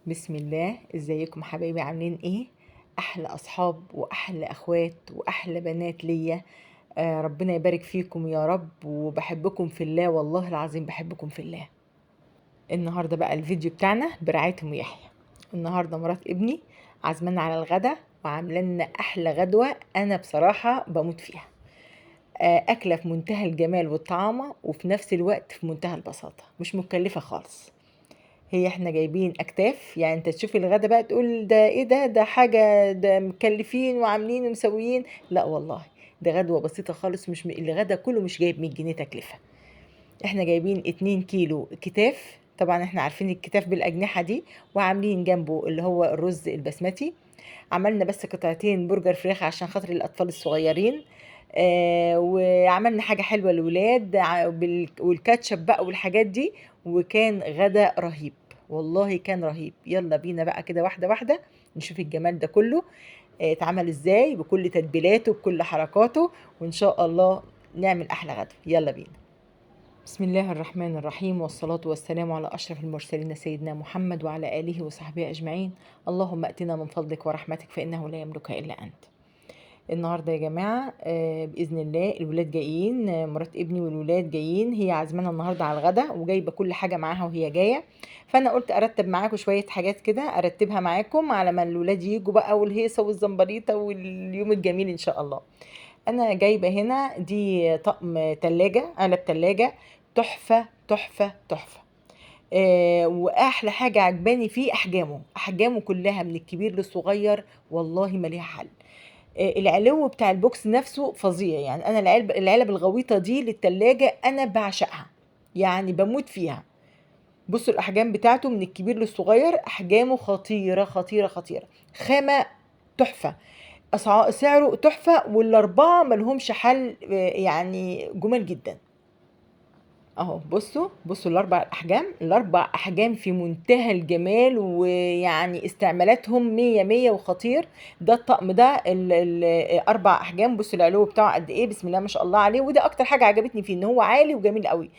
بسم الله. ازيكم حبايبي؟ عاملين ايه؟ احلى اصحاب واحلى اخوات واحلى بنات ليا. ربنا يبارك فيكم يا رب، وبحبكم في الله، والله العظيم بحبكم في الله. النهارده بقى الفيديو بتاعنا برعاية ام يحيى. النهارده مرات ابني عازمانا على الغدا وعامله لنا احلى غدوه انا بصراحة بموت فيها. اكله في منتهى الجمال والطعامه، وفي نفس الوقت في منتهى البساطة، مش مكلفة خالص. هي احنا جايبين اكتاف، يعني انت تشوف الغدا بقى تقول ده ايه ده، ده حاجة، ده مكلفين وعاملين ومسويين. لا والله ده غدوه بسيطة خالص، مش الغدا كله مش جايب 100 جنيه تكلفة. احنا جايبين 2 كيلو كتاف، طبعا احنا عارفين الكتاف بالاجنحه دي، وعاملين جنبه اللي هو الرز البسمتي. عملنا بس قطعتين برجر فراخ عشان خاطر الاطفال الصغيرين، وعملنا حاجة حلوة للولاد والكاتشب بقى والحاجات دي، وكان غدا رهيب والله، كان رهيب. يلا بينا بقى كده واحدة واحدة نشوف الجمال ده كله اتعمل ازاي بكل تتبيلاته بكل حركاته، وان شاء الله نعمل احلى غدا. يلا بينا. بسم الله الرحمن الرحيم، والصلاة والسلام على أشرف المرسلين سيدنا محمد وعلى آله وصحبه أجمعين. اللهم أتنا من فضلك ورحمتك فإنه لا يملكها إلا أنت. النهاردة يا جماعة بإذن الله الولاد جايين، مرات ابني والولاد جايين، هي عازمانا النهاردة على الغدا وجايبة كل حاجة معاها وهي جاية، فأنا قلت أرتب معاكم شوية حاجات كده أرتبها معاكم على ما الولاد يجوا بقى، والهيصة والزمبريطة واليوم الجميل إن شاء الله. أنا جايبة هنا دي طقم تلاجة، علب تلاجة تحفة تحفة تحفة. وأحلى حاجة عجباني فيه أحجامه، أحجامه كلها من الكبير للصغير والله ما ليها حل. العلو بتاع ال box نفسه فظيع، يعني أنا العلب الغويطة دي للتلاجة أنا بعشقها، يعني بموت فيها. بصوا الأحجام بتاعته من الكبير للصغير، أحجامه خطيرة خطيرة خطيرة، خامة تحفة، سعره تحفة، والأربعة ملهمش حل، يعني جمال جدا. اهو بصوا الاربع احجام، الاربع احجام في منتهى الجمال، ويعني استعمالاتهم مية مية وخطير. ده الطقم ده الاربع احجام، بصوا العلو بتاعه قد ايه، بسم الله ما شاء الله عليه. وده اكتر حاجة عجبتني فيه ان هو عالي وجميل قوي.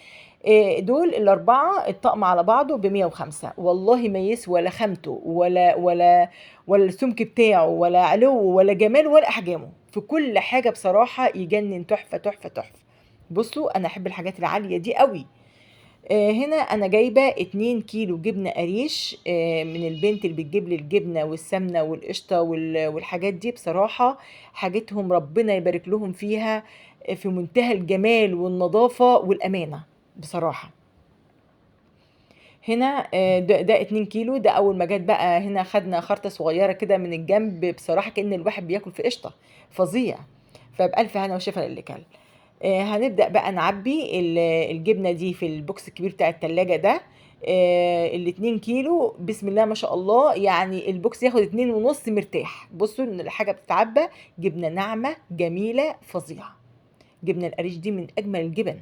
دول الاربعة الطقم على بعضه ب105، والله ما يسوى لا خامته ولا ولا ولا السمك بتاعه ولا علوه ولا جماله ولا احجامه، في كل حاجة بصراحة يجنن، تحفة تحفة تحفة. بصوا انا احب الحاجات العالية دي قوي. هنا انا جايبه 2 كيلو جبنه قريش، من البنت اللي بتجيب لي الجبنة والسمنه والقشطه والحاجات دي، بصراحة حاجتهم ربنا يبارك لهم فيها، في منتهى الجمال والنظافة والامانة بصراحة. هنا ده 2 كيلو، ده اول ما جت بقى هنا خدنا خرطه صغيرة كده من الجنب، بصراحة كأن الواحد بياكل في قشطه، فظيع. فبألف هنا وشفا للي كل. هنبدأ بقى نعبي الجبنة دي في ال box الكبير بتاع التلاجة ده. 2 كيلو بسم الله ما شاء الله، يعني ال box ياخد 2.5 مرتاح. بصوا ان الحاجة بتتعبى، جبنة ناعمة جميلة فظيعة. جبنة القريش دي من اجمل الجبن.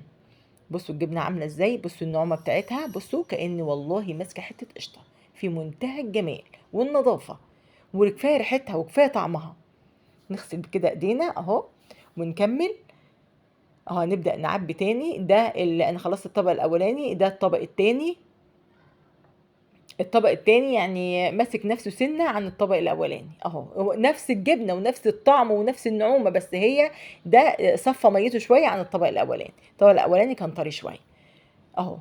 بصوا الجبنة عاملة ازاي، بصوا النعومة بتاعتها، بصوا كأن والله ماسكة حتة قشطة، في منتهى الجمال والنظافة، وكفاية ريحتها وكفاية طعمها. نغسل كده ايدينا اهو ونكمل اهو. هنبدأ نعبي تاني. ده اللي انا خلصت الطبق الاولاني، ده الطبق التاني. الطبق التاني يعني ماسك نفسه سنة عن الطبق الاولاني اهو، هو نفس الجبنة ونفس الطعم ونفس النعومة، بس هي ده صفى ميته شوية عن الطبق الاولاني. الطبق الاولاني كان طري شوية اهو.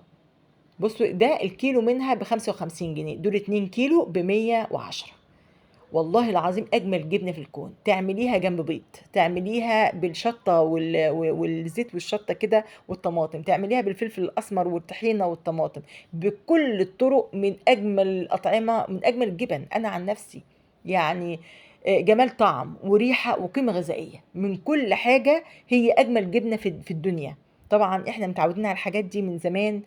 بصوا ده الكيلو منها ب55 جنيه، دول 2 كيلو ب110. والله العظيم اجمل جبنه في الكون، تعمليها جنب بيض، تعمليها بالشطه والزيت والشطه كده والطماطم، تعمليها بالفلفل الاسمر والطحينه والطماطم، بكل الطرق من اجمل الاطعمة، من اجمل الجبن. انا عن نفسي يعني جمال طعم وريحه وقيمه غذائية من كل حاجة، هي اجمل جبنه في الدنيا. طبعا احنا متعودين على الحاجات دي من زمان،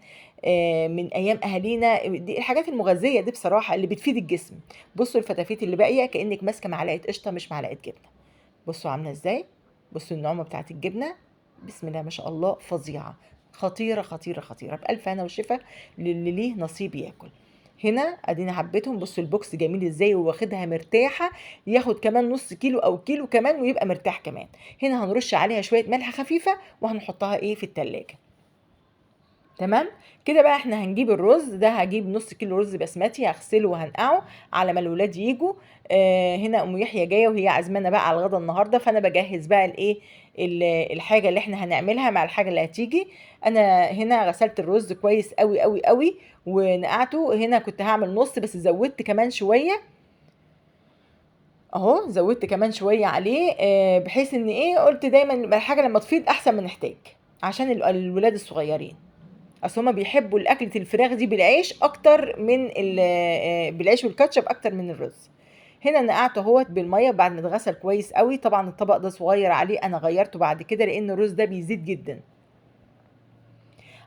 من ايام اهالينا، دي الحاجات المغذية دي بصراحة اللي بتفيد الجسم. بصوا الفتافيت اللي باقية كانك ماسكه معلقه قشطه مش معلقه جبنه. بصوا عامله ازاي، بصوا النعومه بتاعت الجبنة، بسم الله ما شاء الله، فظيعة خطيرة خطيرة خطيرة. بالف هنا وشفا للي ليه نصيب ياكل. هنا ادينا حبيتهم. بصوا ال box جميل ازاي وواخدها مرتاحة، ياخد كمان نص كيلو او كيلو كمان ويبقى مرتاح كمان. هنا هنرش عليها شوية ملح خفيفة وهنحطها ايه في التلاجة. تمام كده بقى. احنا هنجيب الرز ده، هجيب نص كيلو رز بسمتي، هغسله وهنقعه على ما الولاد يجوا. هنا ام يحيى جاية وهي عازمانا بقى على الغدا النهارده، فانا بجهز بقى الايه الحاجة اللي احنا هنعملها مع الحاجة اللي هتيجي. انا هنا غسلت الرز كويس قوي قوي قوي ونقعته. هنا كنت هعمل نص بس زودت كمان شوية اهو، زودت كمان شوية عليه، بحيث ان ايه، قلت دايما الحاجة لما تفيض احسن ما نحتاج، عشان الولاد الصغيرين اصل هما بيحبوا الاكلة الفراخ دي بالعيش اكتر من بالعيش والكاتشب اكتر من الرز. هنا نقعته اهوت بالمية بعد ما اتغسل كويس قوي. طبعا الطبق ده صغير عليه، انا غيرته بعد كده لان الرز ده بيزيد جدا.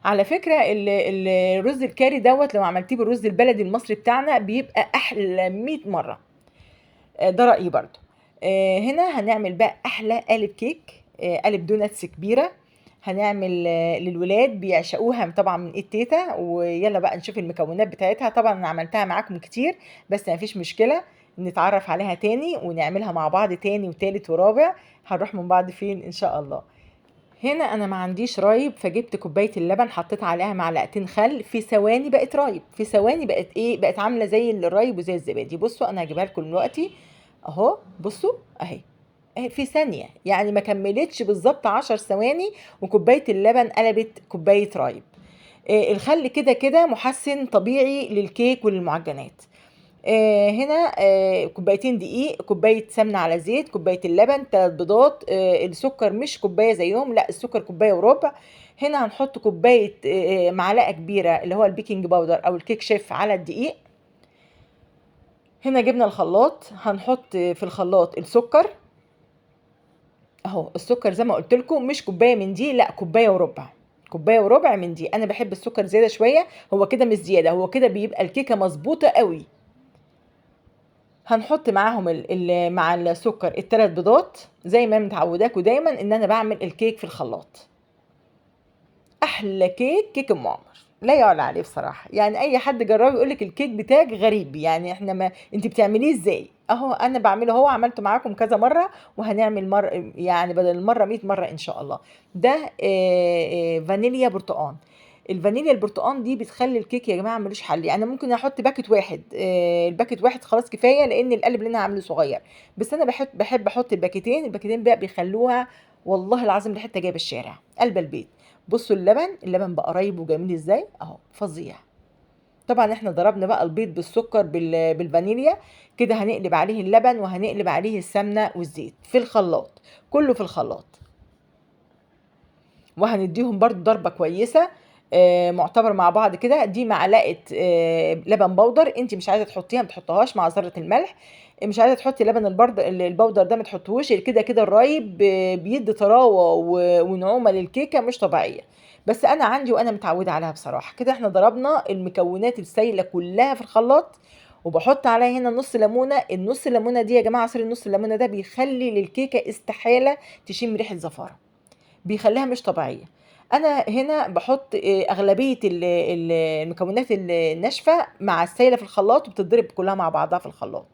على فكرة الرز الكاري دوت لو عملتيه بالرز البلدي المصري بتاعنا بيبقى احلى 100 مرة، ده رايي برضو. هنا هنعمل بقى احلى قالب كيك، قالب donuts كبيرة، هنعمل للولاد بيعشقوها طبعا من ايد تيتا. ويلا بقى نشوف المكونات بتاعتها. طبعا انا عملتها معاكم كتير بس مفيش مشكلة نتعرف عليها تاني ونعملها مع بعض تاني وتالت ورابع. هنروح من بعض فين ان شاء الله. هنا انا ما عنديش رايب، فجبت كوباية اللبن حطيت عليها معلقتين خل، في ثواني بقت رايب، في ثواني بقت ايه، بقت عامله زي الرايب وزي الزبادي. بصوا انا هجيبها لكم دلوقتي اهو، بصوا اهي في ثانية، يعني ما كملتش بالظبط 10 ثواني وكوبايه اللبن قلبت كوباية رايب. الخل كده كده محسن طبيعي للكيك وللمعجنات. هنا كوبايتين دقيق، كوباية سمنه على زيت، كوباية اللبن، 3 بيضات، السكر مش كوباية زيهم، لا السكر كوباية وربع. هنا هنحط كوباية معلقه كبيرة اللي هو ال baking powder او الكيك شيف على الدقيق. هنا جبنا الخلاط، هنحط في الخلاط السكر اهو. السكر زي ما قلت لكم مش كوباية من دي، لا كوباية وربع، كوباية وربع من دي. انا بحب السكر زيادة شوية، هو كده مش زيادة، هو كده بيبقى الكيكه مظبوطة قوي. هنحط معاهم مع السكر ال3 بيضات زي ما متعوداكم دايما ان انا بعمل الكيك في الخلاط. احلى كيك كيك ام عمر، لا يعلى عليه بصراحة، يعني اي حد جربه يقول لك الكيك بتاعك غريب، يعني احنا ما انت بتعمليه ازاي؟ اهو انا بعمله اهو، عملته معاكم كذا مرة وهنعمل مرة يعني بدل المرة 100 مرة ان شاء الله. ده فانيليا برتقان. الفانيليا البرتقان دي بتخلي الكيك يا جماعة ملوش حل. يعني ممكن احط باكت واحد، الباكت واحد خلاص كفاية لان القالب اللي انا عامله صغير، بس انا بحب احط الباكتين. الباكتين بقى بيخلوها والله العظيم ريحتها جايبه الشارع قلب البيت. بصوا اللبن، اللبن بقى قريب وجميل ازاي اهو، فظيع. طبعا احنا ضربنا بقى البيض بالسكر بالفانيليا كده، هنقلب عليه اللبن وهنقلب عليه السمنة والزيت في الخلاط، كله في الخلاط. وهنديهم برضو ضربه كويسة معتبر مع بعض كده. دي معلقه لبن بودر، انت مش عايزه تحطيها ما تحطهاش، مع ذره الملح. مش عايزه تحطي لبن البودر ده ما تحطيهوش، كده كده الرايب بيدي طراوه ونعومه للكيكه مش طبيعية، بس انا عندي وانا متعوده عليها بصراحة. كده احنا ضربنا المكونات السايله كلها في الخلاط، وبحط عليها هنا نص ليمونه. النص ليمونه دي يا جماعة، عصير النص ليمونه ده بيخلي للكيكه استحالة تشم ريحه زفاره، بيخليها مش طبيعية. انا هنا بحط اغلبية المكونات الناشفه مع السايله في الخلاط، وبتضرب كلها مع بعضها في الخلاط.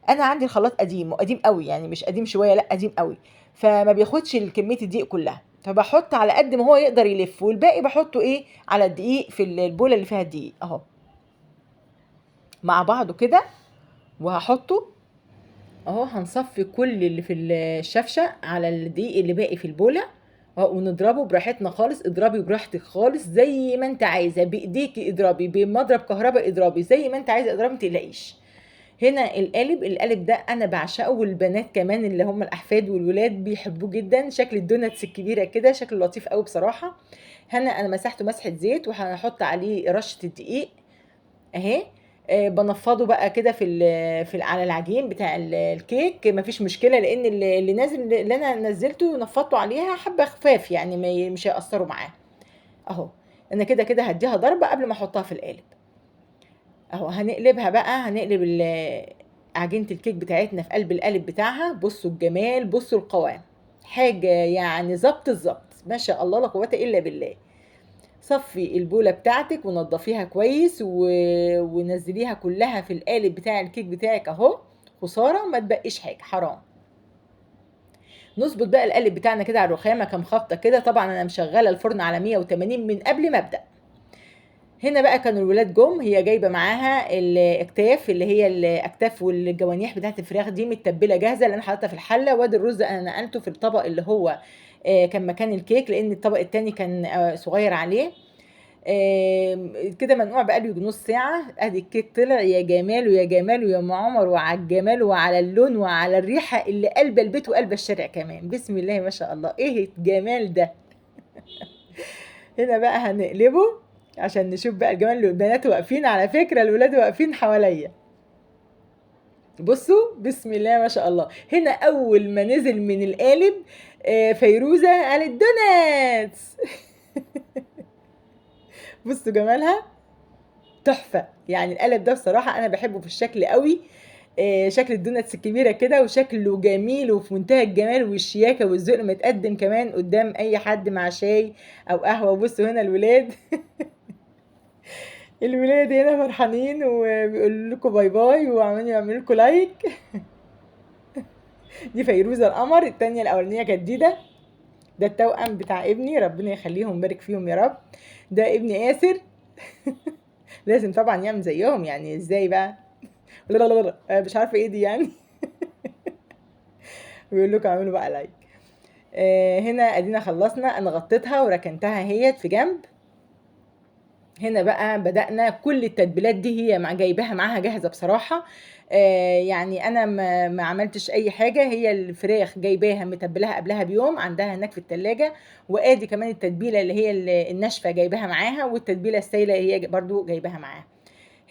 انا عندي الخلاط قديم، وقديم قوي، يعني مش قديم شوية، لا قديم قوي، فما بياخدش كمية الدقيق كلها، فبحط على قد ما هو يقدر يلف، والباقي بحطه ايه على الدقيق في البوله اللي فيها الدقيق اهو مع بعضه كده. وهحطه اهو، هنصفي كل اللي في الشفشه على الدقيق اللي باقي في البوله ونضربه براحتنا خالص. اضربي براحتك خالص زي ما انت عايزه، بايديكي اضربي، بمضرب كهرباء اضربي، زي ما انت عايزه اضربي، ما تقلقيش. هنا القالب، القالب ده انا بعشقه، والبنات كمان اللي هم الاحفاد والولاد بيحبوه جدا. شكل ال donuts الكبيرة كده شكله لطيف قوي بصراحة. هنا انا مسحته مسحه زيت، وهحط عليه رشه الدقيق اهي. بنفضه بقى كده في على العجين بتاع الكيك، مفيش مشكلة لان اللي نازل اللي انا نزلته نفضته عليها حبه خفاف، يعني مش هيأثروا معاه اهو. انا كده كده هديها ضربه قبل ما احطها في القالب اهو. هنقلبها بقى، هنقلب عجينه الكيك بتاعتنا في قلب القالب بتاعها. بصوا الجمال، بصوا القوام، حاجة يعني ظبط الظبط ما شاء الله لا قوة الا بالله. صفي البوله بتاعتك ونضفيها كويس ونزليها كلها في القالب بتاع الكيك بتاعك اهو. خسارة ما تبقيش حاجة، حرام. نظبط بقى القالب بتاعنا كده على الرخامه كام خبطه كده. طبعا انا مشغله الفرن على 180 من قبل ما ابدا. هنا بقى كانوا الولاد جم، هي جايبه معاها الاكتاف اللي هي الاكتاف والجوانيح بتاعت الفراخ دي متبله جاهزة اللي انا حاططها في الحلة، وادي الرز انا نقلته في الطبق اللي هو كان مكان الكيك، لان الطبق التاني كان صغير عليه. كده منقوع بقاله يجي نص ساعة. ادي الكيك طلع يا جماله يا جماله يا ام عمر، وعلى الجمال وعلى اللون وعلى الريحة اللي قلب البيت وقلب الشارع كمان، بسم الله ما شاء الله، ايه الجمال ده. هنا بقى هنقلبه عشان نشوف بقى الجمال. البنات واقفين على فكرة، الولاد واقفين حواليا، بصوا بسم الله ما شاء الله. هنا اول ما نزل من القالب فيروزه قالت donuts. بصوا جمالها تحفة، يعني القالب ده بصراحة انا بحبه في الشكل قوي، شكل ال donuts الكبيرة كده، وشكله جميل وفي منتهى الجمال والشياكه والذوق لما يتقدم كمان قدام اي حد مع شاي او قهوة. بصوا هنا الولاد الولاد هنا فرحانين وبيقولوا لكم bye bye وعمالين يعملوا لكم like. دي فيروزه القمر، التانية الاولانية كانت ديده، ده التوأم بتاع ابني، ربنا يخليهم ويبارك فيهم يا رب. ده ابني آسر لازم طبعا يعمل زيهم، يعني ازاي بقى، لا لا لا مش عارفه ايه دي يعني. بيقول لكم اعملوا بقى like. هنا ادينا خلصنا، انا غطيتها وركنتها اهيت في جنب. هنا بقى بدأنا كل التتبيلات دي هي مع جايباها معاها جاهزة بصراحة، يعني أنا ما عملتش أي حاجة، هي الفراخ جايباها متبلاها قبلها بيوم عندها هناك في التلاجة، وآدي كمان التتبيلة اللي هي الناشفة جايباها معاها، والتتبيلة السايلة هي برضو جايباها معاها.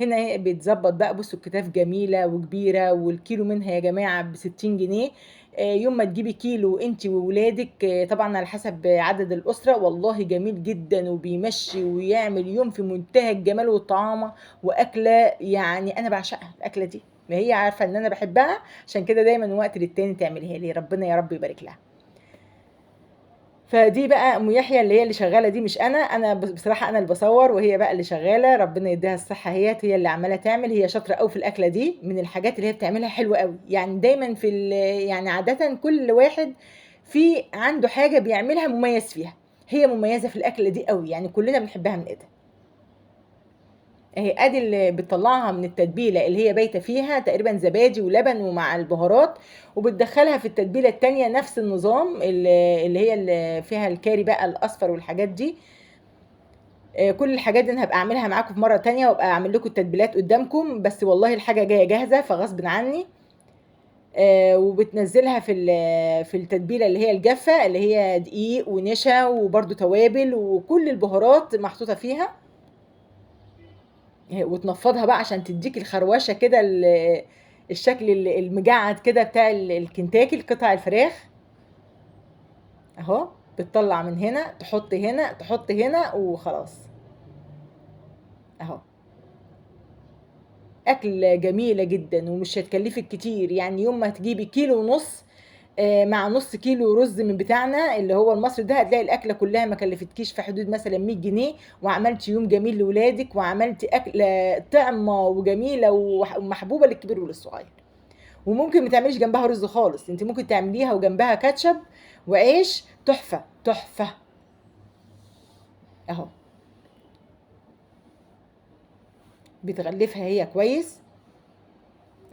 هنا هي بتظبط بقى، بصوا الكتاف جميلة وكبيرة، والكيلو منها يا جماعة ب60 جنيه. يوم ما تجيبي كيلو انتي وولادك، طبعا على حسب عدد الأسرة، والله جميل جدا وبيمشي ويعمل يوم في منتهى الجمال والطعامة، وأكلة يعني أنا بعشقها الأكلة دي، ما هي عارفة إن أنا بحبها، عشان كده دايما وقت للتاني تعملها لي، ربنا يا رب يبارك لها. فدي بقى ام يحيى اللي هي اللي شغالة دي، مش انا، انا بصراحة انا اللي بصور وهي بقى اللي شغالة، ربنا يديها الصحة، هي اللي عماله تعمل، هي شاطرة قوي في الاكلة دي، من الحاجات اللي هي بتعملها حلوة قوي. يعني دايما في يعني عادة كل واحد في عنده حاجة بيعملها مميز فيها، هي مميزة في الاكلة دي قوي، يعني كلنا بنحبها من ايدها. اهي ادي اللي بتطلعها من التتبيله اللي هي بايته فيها تقريبا زبادي ولبن ومع البهارات، وبتدخلها في التتبيله التانية نفس النظام اللي هي اللي فيها الكاري بقى الاصفر والحاجات دي. كل الحاجات دي انا هبقى اعملها معاكم في مرة تانية، وابقى اعمل لكم التتبيلات قدامكم، بس والله الحاجة جاية جاهزة فغصب عني. وبتنزلها في التتبيله اللي هي الجافه اللي هي دقيق ونشا وبرده توابل وكل البهارات محطوطة فيها، وتنفضها بقى عشان تديك الخروشه كده، الشكل المجعد كده بتاع الكنتاكي، القطع الفراخ اهو، بتطلع من هنا تحط هنا تحط هنا وخلاص اهو. اكله جميلة جدا ومش هتكلفك كتير، يعني يوم ما تجيبي كيلو ونص مع نص كيلو رز من بتاعنا اللي هو المصري ده، هتلاقي الاكلة كلها ما كلفتكيش في حدود مثلا 100 جنيه، وعملتي يوم جميل لولادك، وعملتي اكله طعمه وجميلة ومحبوبه للكبير وللصغير. وممكن ما تعمليش جنبها رز خالص، انت ممكن تعمليها وجنبها كاتشب وعيش، تحفة تحفة اهو. بتغلفها هي كويس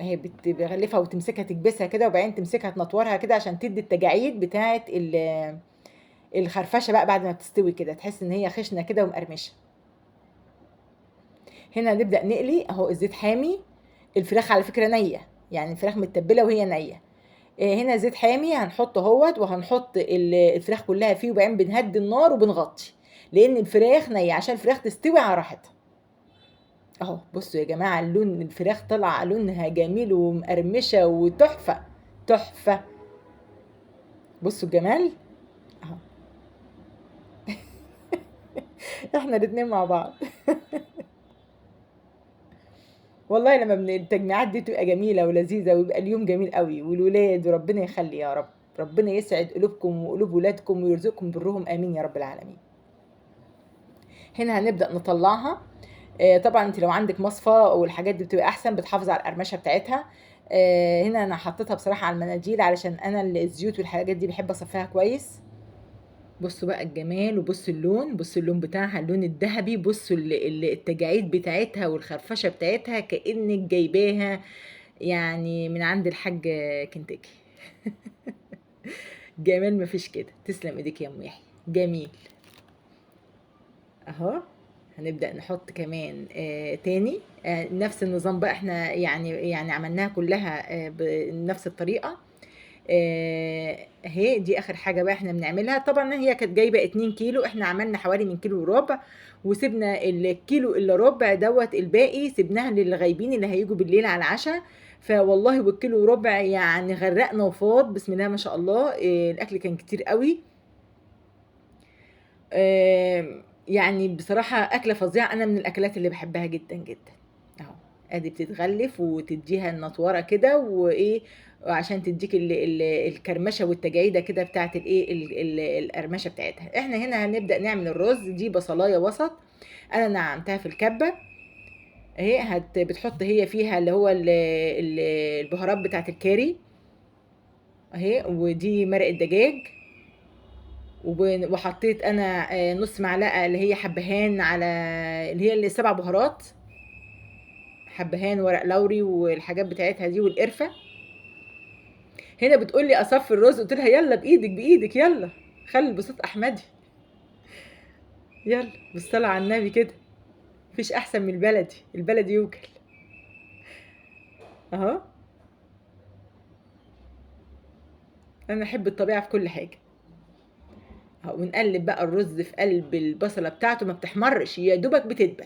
اهي، بتغلفها وتمسكها تكبسها كده، وبعدين تمسكها تنطورها كده عشان تدي التجاعيد بتاعه الخرفشه بقى بعد ما بتستوي كده، تحس ان هي خشنه كده ومقرمشه. هنا نبدا نقلي اهو، الزيت حامي، الفراخ على فكرة نيه، يعني الفراخ متبله وهي نيه. هنا زيت حامي هنحطه اهوت، وهنحط الفراخ كلها فيه، وبعدين بنهدي النار وبنغطي لان الفراخ نيه عشان الفراخ تستوي على راحتها اهو. بصوا يا جماعة اللون، الفراخ طلع لونها جميل ومقرمشه وتحفه تحفة، بصوا الجمال اهو. احنا الاتنين مع بعض. والله لما التجميعات دي تبقى جميلة ولذيذه، ويبقى اليوم جميل قوي، والولاد وربنا يخلي يا رب، ربنا يسعد قلوبكم وقلوب ولادكم ويرزقكم برهم، امين يا رب العالمين. هنا هنبدا نطلعها. طبعا انت لو عندك مصفى والحاجات دي بتبقى احسن، بتحافظ على القرمشه بتاعتها. هنا انا حطيتها بصراحة على المناديل علشان انا الزيوت والحاجات دي بحب اصفيها كويس. بصوا بقى الجمال، وبصوا اللون، بصوا اللون بتاعها، اللون الذهبي، بصوا التجاعيد بتاعتها والخرفشه بتاعتها كأنك جايباها يعني من عند الحاج كنتاكي. جمال مفيش كده. تسلم ايديك يا ام يحيى، جميل. اهو هنبدأ نحط كمان تاني، نفس النظام بقى، احنا يعني عملناها كلها بنفس الطريقة. اهي دي اخر حاجة بقى احنا بنعملها. طبعا هي كانت جايبة 2 كيلو، احنا عملنا حوالي من كيلو وربع، وسيبنا الكيلو الا ربع دوت الباقي سيبناها للغايبين اللي هيجوا بالليل على العشاء. فوالله والكيلو وربع يعني غرقنا وفاض، بسم الله ما شاء الله. الاكل كان كتير قوي، يعني بصراحة أكلة فظيعة، أنا من الأكلات اللي بحبها جدا جدا. أهو أدي بتتغلف وتديها النطورة كده، وإيه عشان تديك الكرمشة والتجعيدة كده بتاعت القرمشة بتاعتها. إحنا هنا هنبدأ نعمل الرز. دي بصلاية وسط أنا نعمتها في الكبة أهي، بتحط هي فيها اللي هو البهارات بتاعت الكاري أهي، ودي مرق الدجاج، وحطيت انا نص معلقه اللي هي حبهان، على اللي هي السبع بهارات، حبهان ورق لوري والحاجات بتاعتها دي والقرفه. هنا بتقول لي اصفي الرز، قلت لها يلا بايدك بايدك، يلا خلي البساط احمدي، يلا بالصلاة على النبي كده، مفيش احسن من البلدي، البلدي يوكل اهو. انا احب الطبيعة في كل حاجة. ونقلب بقى الرز في قلب البصله بتاعته، ما بتحمرش، يا دوبك بتدبل،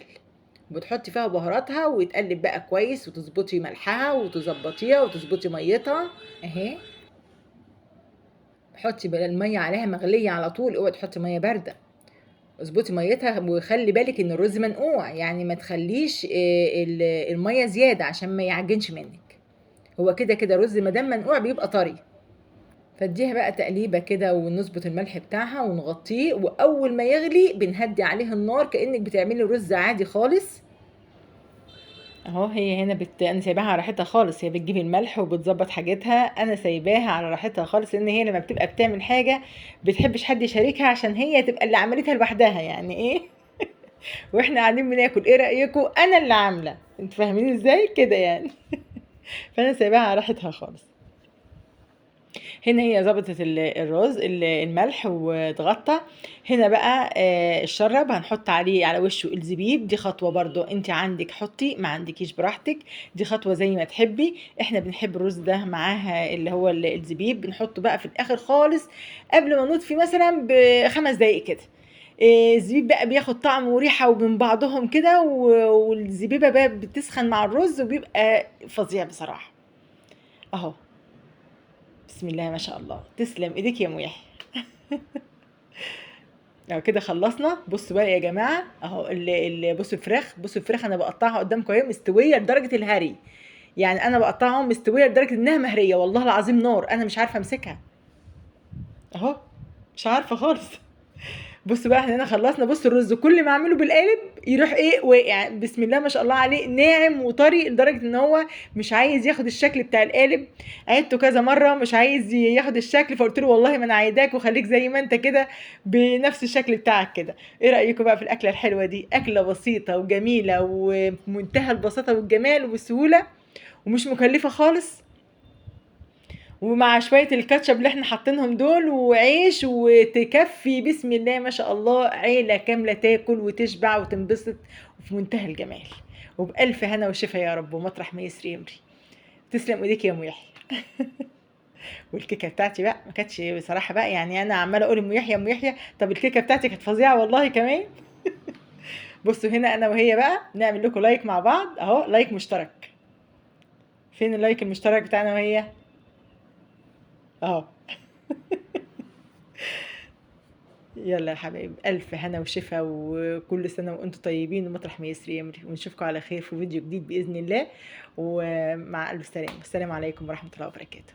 وبتحطي فيها بهاراتها ويتقلب بقى كويس، وتظبطي ملحها وتظبطيها وتظبطي ميتها اهي. حطي بقى المية عليها مغليه على طول، اوعي تحطي مية باردة، اظبطي ميتها، وخلي بالك ان الرز منقوع، يعني ما تخليش المية زيادة عشان ما يعجنش منك، هو كده كده رز ما دام منقوع بيبقى طري. فاديها بقى تقليبه كده، ونظبط الملح بتاعها ونغطيه، واول ما يغلي بنهدي عليه النار كانك بتعملي رز عادي خالص اهو. هي هنا انا سايباها على راحتها خالص، هي بتجيب الملح وبتظبط حاجتها، انا سايباها على راحتها خالص، لان هي لما بتبقى بتعمل حاجة بتحبش حد يشاركها عشان هي تبقى اللي عملتها لوحدها، يعني ايه واحنا قاعدين بناكل ايه رايكم انا اللي عامله، انتوا فاهمين ازاي كده يعني فانا سايباها على راحتها خالص. هنا هي ظبطت الرز الملح واتغطى. هنا بقى الشرب هنحط عليه على وشه الزبيب، دي خطوة برضو انت عندك حطي، ما عندكيش براحتك، دي خطوة زي ما تحبي. احنا بنحب الرز ده معاها اللي هو الزبيب، بنحطه بقى في الاخر خالص قبل ما نطفي مثلا ب5 دقايق كده. الزبيب بقى بياخد طعم وريحه ومن بعضهم كده، والزبيبه بقى بتسخن مع الرز وبيبقى فظيع بصراحة اهو. بسم الله ما شاء الله، تسلم ايديك يا ام يحيى. اهو كده خلصنا. بصوا بقى يا جماعة اهو، بصوا الفراخ، بصوا الفراخ انا بقطعها قدامكم اهي مستوية لدرجة الهري، يعني انا بقطعها مستوية لدرجة انها مهريه، والله العظيم نار، انا مش عارفه امسكها اهو، مش عارفه خالص. بصوا بقى احنا هنا خلصنا. بصوا الرز كل ما اعمله بالقالب يروح ايه واقع، بسم الله ما شاء الله عليه، ناعم وطري لدرجة ان هو مش عايز ياخد الشكل بتاع القالب. عيدته كذا مرة مش عايز ياخد الشكل، فقلت له والله ما انا عايداك وخليك زي ما انت كده بنفس الشكل بتاعك كده. ايه رايكم بقى في الاكلة الحلوة دي؟ اكله بسيطة وجميلة ومنتهى البساطة والجمال والسهوله، ومش مكلفة خالص، ومع شوية الكاتشب اللي احنا حاطينهم دول وعيش، وتكفي بسم الله ما شاء الله عيلة كاملة تاكل وتشبع وتنبسط وفي منتهى الجمال، وبألف هنا وشفا يا رب، ومطرح ما يسري يمري. تسلم ايديك يا ام يحيى. والكيكة بتاعتي بقى ما كانتش بصراحة بقى، يعني انا عمالة اقول ام يحيى ام يحيى، طب الكيكة بتاعتي كانت فظيعة والله كمان. بصوا هنا انا وهي بقى نعمل لكم like مع بعض اهو، like مشترك. فين ال like المشترك بتاعنا وهي؟ اهو. يلا يا حبايب، الف هنا وشفا، وكل سنة وانتم طيبين، ومطرح ما يسري يمري، ونشوفكم على خير في فيديو جديد باذن الله، ومع الف سلامه. السلام عليكم ورحمة الله وبركاته.